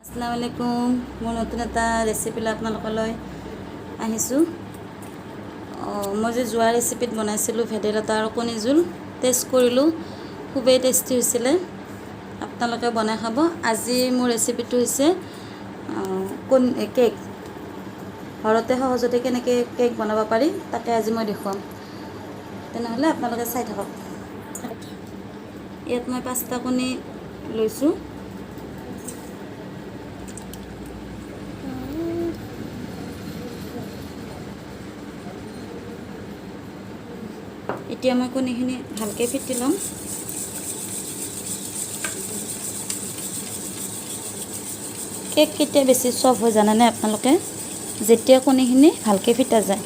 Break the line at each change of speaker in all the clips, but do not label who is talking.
আসসালামু আলাইকুম। মোৰ নতুন এটা ৰেচিপি লৈ আপোনালোকলৈ আহিছোঁ। মই যে যোৱা ৰেচিপিত বনাইছিলোঁ ভেদাইলতা আৰু কণী জোল, টেষ্ট কৰিলোঁ, খুবেই টেষ্টি হৈছিলে। আপোনালোকে বনাই খাব। আজি মোৰ ৰেচিপিটো হৈছে কেক। ঘৰতে সহজতে কেনেকৈ কেক বনাব পাৰি, তাকে আজি মই দেখুৱাম। তেনেহ'লে আপোনালোকে চাই থাকক। ইয়াত মই 5টা কণী লৈছোঁ। এতিয়া মই কণীখিনি ভালকৈ ফেটি ল'ম। কেক কেতিয়া বেছি চফ্ট হয় জানেনে আপোনালোকে? যেতিয়া কণীখিনি ভালকৈ ফিটা যায়।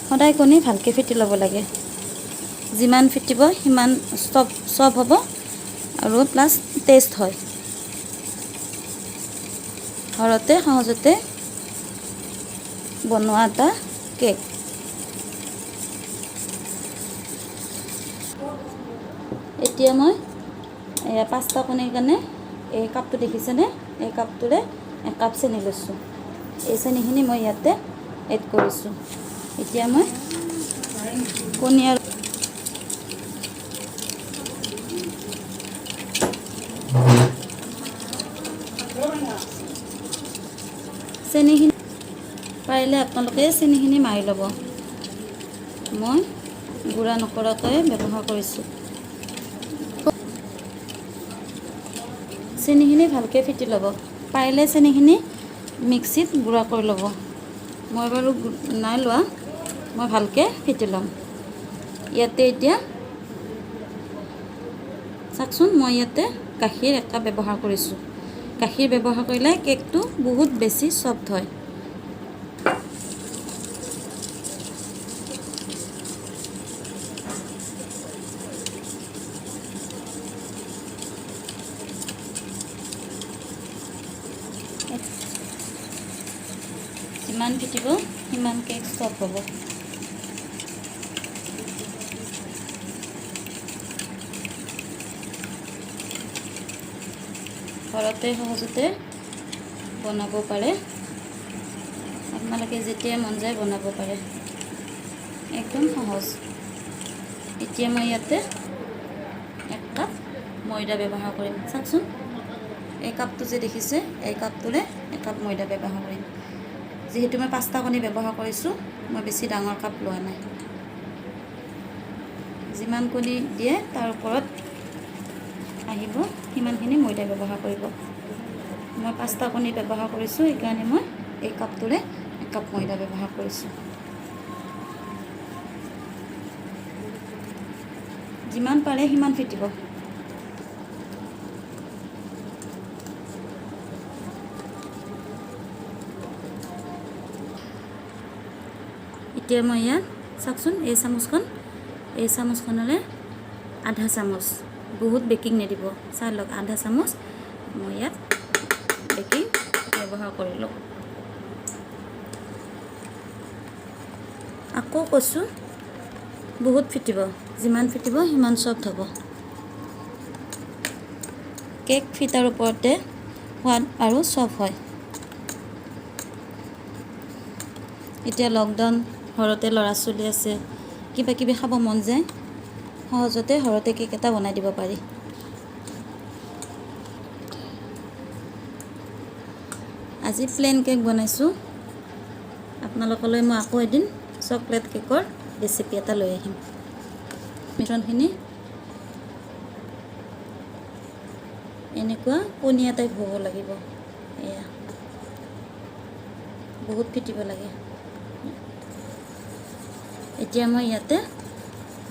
সদায় কণী ভালকৈ ফেটি ল'ব লাগে। যিমান ফিটিব সিমান চফ্ট হ'ব আৰু প্লাছ টেষ্ট হয়। ঘৰতে সহজতে বনোৱা এটা কেক। এতিয়া মই এয়া 5টা কণীৰ কাৰণে এই কাপটো দেখিছেনে? এই কাপটোৰে 1 কাপ চেনি লৈছোঁ। এই চেনিখিনি মই ইয়াতে এড কৰিছোঁ। এতিয়া মই কণী আৰু চেনিখিনি, পাৰিলে আপোনালোকে চেনিখিনি মাৰি ল'ব। মই গুড়া নকৰাকৈ ব্যৱহাৰ কৰিছোঁ। চেনিখিনি ভালকৈ ফেটি ল'ব। পাৰিলে চেনিখিনি মিক্সিত গুড়া কৰি ল'ব। মই বাৰু নাই লোৱা, মই ভালকৈ ফেটি ল'ম। ইয়াতে এতিয়া চাওকচোন, মই ইয়াতে গাখীৰ 1 কাপ ব্যৱহাৰ কৰিছোঁ। গাখীৰ ব্যৱহাৰ কৰিলে কেকটো বহুত বেছি চফ্ট হয়। যিমান ফিটিব সিমান কেক চফ্ট হ'ব। ঘৰতে সহজতে বনাব পাৰে। আপোনালোকে যেতিয়াই মন যায় বনাব পাৰে, একদম সহজ। এতিয়া মই ইয়াতে 1 কাপ ময়দা ব্যৱহাৰ কৰিম। চাওকচোন, এই কাপটো যে দেখিছে, এই কাপটোৰে 1 কাপ ময়দা ব্যৱহাৰ কৰিম। যিহেতু মই 5টা কণী ব্যৱহাৰ কৰিছোঁ, মই বেছি ডাঙৰ কাপ লোৱা নাই। যিমান কণী দিয়ে তাৰ ওপৰত আহিব সিমানখিনি ময়দা ব্যৱহাৰ কৰিব। মই 5টা কণী ব্যৱহাৰ কৰিছোঁ, সেইকাৰণে মই এই কাপটোৰে 1 কাপ ময়দা ব্যৱহাৰ কৰিছোঁ। যিমান পাৰে সিমান ফিটিব। এতিয়া মই ইয়াত চাওকচোন, এই চামুচখন, এই চামুচখনেৰে আধা চামুচ, বহুত বেকিং নিদিব, চাই লওক, আধা চামুচ মই ইয়াত বেকিং ব্যৱহাৰ কৰিলোঁ। আকৌ কৈছোঁ, বহুত ফিটিব। যিমান ফিটিব সিমান চফ্ট হ'ব। কেক ফিটাৰ ওপৰতে সোৱাদ আৰু চফ্ট হয়। এতিয়া লকডাউন, ঘৰতে ল'ৰা ছোৱালী আছে, কিবা কিবি খাব মন যায়, সহজতে ঘৰতে কেক এটা বনাই দিব পাৰি। আজি প্লেইন কেক বনাইছোঁ। আপোনালোকলৈ মই আকৌ এদিন চকলেট কেকৰ ৰেচিপি এটা লৈ আহিম। মিশ্ৰণখিনি এনেকুৱা পনীয়া টাইপ হ'ব লাগিব। এয়া বহুত ফিটিব লাগে। এতিয়া মই ইয়াতে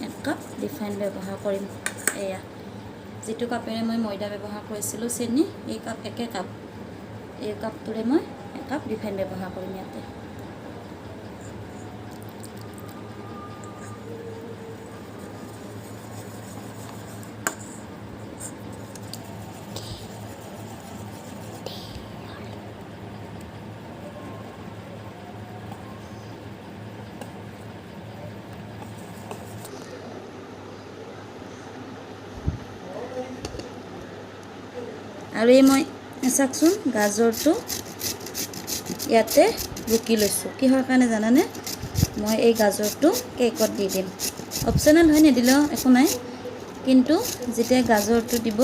1 কাপ ৰিফাইন ব্যৱহাৰ কৰিম। এয়া যিটো কাপেৰে মই ময়দা ব্যৱহাৰ কৰিছিলোঁ, চেনি, এই কাপ, একে কাপ, এই কাপটোৰে মই 1 কাপ ৰিফাইন ব্যৱহাৰ কৰিম ইয়াতে। আৰু এই মই চাওকচোন, গাজৰটো ইয়াতে ৰুকি লৈছোঁ। কিহৰ কাৰণে জানানে? মই এই গাজৰটো কেকত দি দিম। অপশ্যনেল হয়, নিদিলেও একো নাই, কিন্তু যেতিয়া গাজৰটো দিব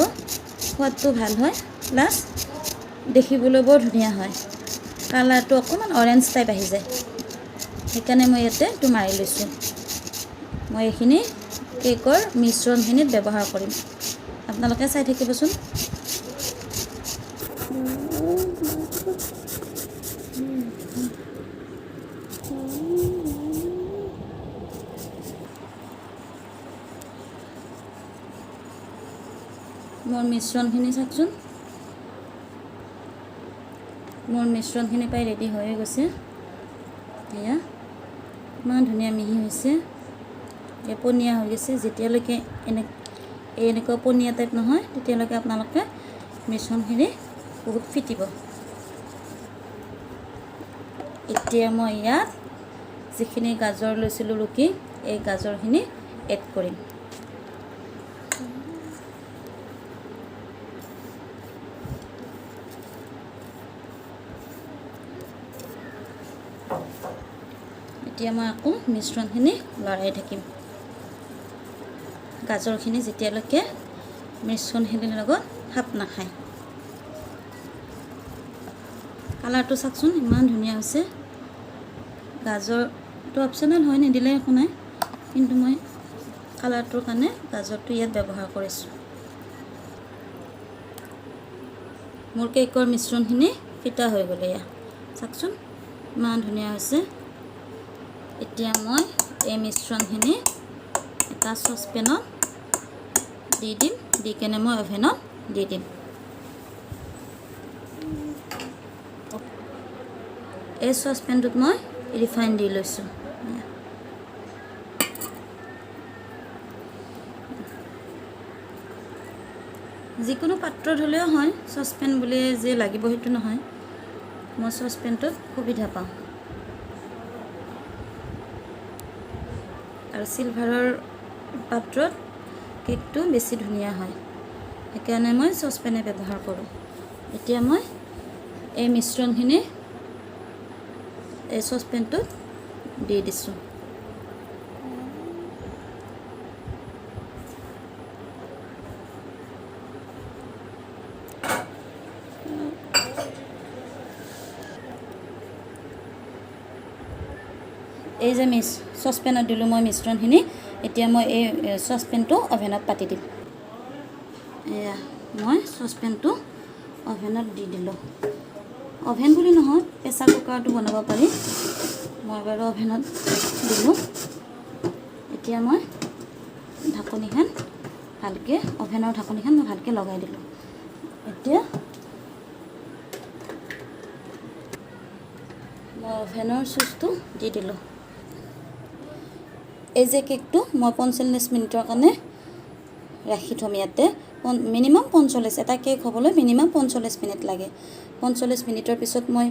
সোৱাদটো ভাল হয়, প্লাছ দেখিবলৈ বৰ ধুনীয়া হয়। কালাৰটো অকণমান অৰেঞ্জ টাইপ আহি যায়, সেইকাৰণে মই ইয়াতে এইটো মাৰি লৈছোঁ। মই এইখিনি কেকৰ মিশ্ৰণখিনিত ব্যৱহাৰ কৰিম, আপোনালোকে চাই থাকিবচোন। মোৰ মিশ্ৰণখিনি চাওকচোন, মোৰ মিশ্ৰণখিনি প্ৰায় ৰেডি হৈয়ে গৈছে। এয়া ইমান ধুনীয়া মিহি হৈছে, এই পনীয়া হৈ গৈছে। যেতিয়ালৈকে এনেকুৱা পনীয়া টাইপ নহয়, তেতিয়ালৈকে আপোনালোকে মিশ্ৰণখিনি বহুত ফিটিব। এতিয়া মই ইয়াত যিখিনি গাজৰ লৈছিলোঁ ৰুকি, এই গাজৰখিনি এড কৰিম। এতিয়া মই আকৌ মিশ্ৰণখিনি লৰাই থাকিম। গাজৰখিনি যেতিয়ালৈকে মিশ্ৰণখিনিৰ লগত খাপ নাখায়। কালাৰটো চাওকচোন, ইমান ধুনীয়া হৈছে। গাজৰটো অপশ্যনেল হয়, নিদিলে একো নাই, কিন্তু মই কালাৰটোৰ কাৰণে গাজৰটো ইয়াত ব্যৱহাৰ কৰিছোঁ। মোৰ কেকৰ মিশ্ৰণখিনি ফিটা হৈ গ'ল। এয়া চাওকচোন, ইমান ধুনীয়া হৈছে। এতিয়া মই এই মিশ্ৰণখিনি এটা চচপেনত দি দিম, দি কেনে মই অভেনত দি দিম। এই চচপেনটোত মই ৰিফাইন দি লৈছোঁ। যিকোনো পাত্ৰত হ'লেও হয়, চচপেন বুলি যে লাগিব সেইটো নহয়। মই চচপেনটোত সুবিধা পাওঁ। আৰু চিলভাৰৰ পাত্ৰত কেকটো বেছি ধুনীয়া হয়, সেইকাৰণে মই চচপেনে ব্যৱহাৰ কৰোঁ। এতিয়া মই এই মিশ্ৰণখিনি এই চচপেনটোত দি দিছোঁ। এই যে চচপেনত দিলোঁ মই মিশ্ৰণখিনি, এতিয়া মই এই চচপেনটো অভেনত পাতি দিম। এয়া মই চচপেনটো অভেনত দি দিলোঁ। অভেন বুলি নহয়, প্ৰেছাৰ কুকাৰতো বনাব পাৰি। মই বাৰু অভেনত দিলোঁ। এতিয়া মই ঢাকনিখন ভালকৈ, অভেনৰ ঢাকনিখন মই ভালকৈ লগাই দিলোঁ। এতিয়া মই অভেনৰ চুইচটো দি দিলোঁ। এই যে কেকটো মই 45 মিনিটৰ কাৰণে ৰাখি থ'ম ইয়াতে। মিনিমাম 45, এটা কেক হ'বলৈ মিনিমাম 45 মিনিট লাগে। 45 মিনিটৰ পিছত মই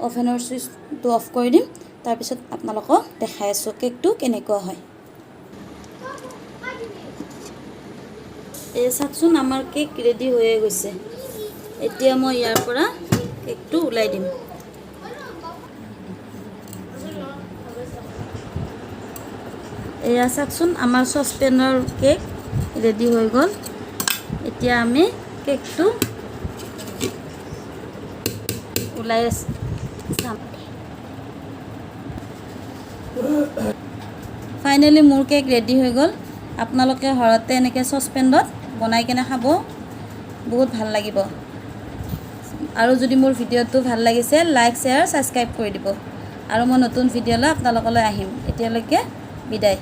অভেনৰ চুইচটো অফ কৰি দিম। তাৰপিছত আপোনালোকক দেখাই আছোঁ কেকটো কেনেকুৱা হয়। এই চাওকচোন, আমাৰ কেক ৰেডি হৈয়ে গৈছে। এতিয়া মই ইয়াৰ পৰা কেকটো ওলাই দিম। এয়া চাওকচোন, আমাৰ চচপেনৰ কেক ৰেডি হৈ গ'ল। এতিয়া আমি কেকটো ওলাই চাম। ফাইনেলি মোৰ কেক ৰেডি হৈ গ'ল। আপোনালোকে ঘৰতে এনেকৈ চচপেনত বনাই কেনে খাব, বহুত ভাল লাগিব। আৰু যদি মোৰ ভিডিঅ'টো ভাল লাগিছে, লাইক, শ্বেয়াৰ, ছাবস্ক্ৰাইব কৰি দিব। আৰু মই নতুন ভিডিঅ' লৈ আপোনালোকলৈ আহিম। এতিয়ালৈকে বিদায়।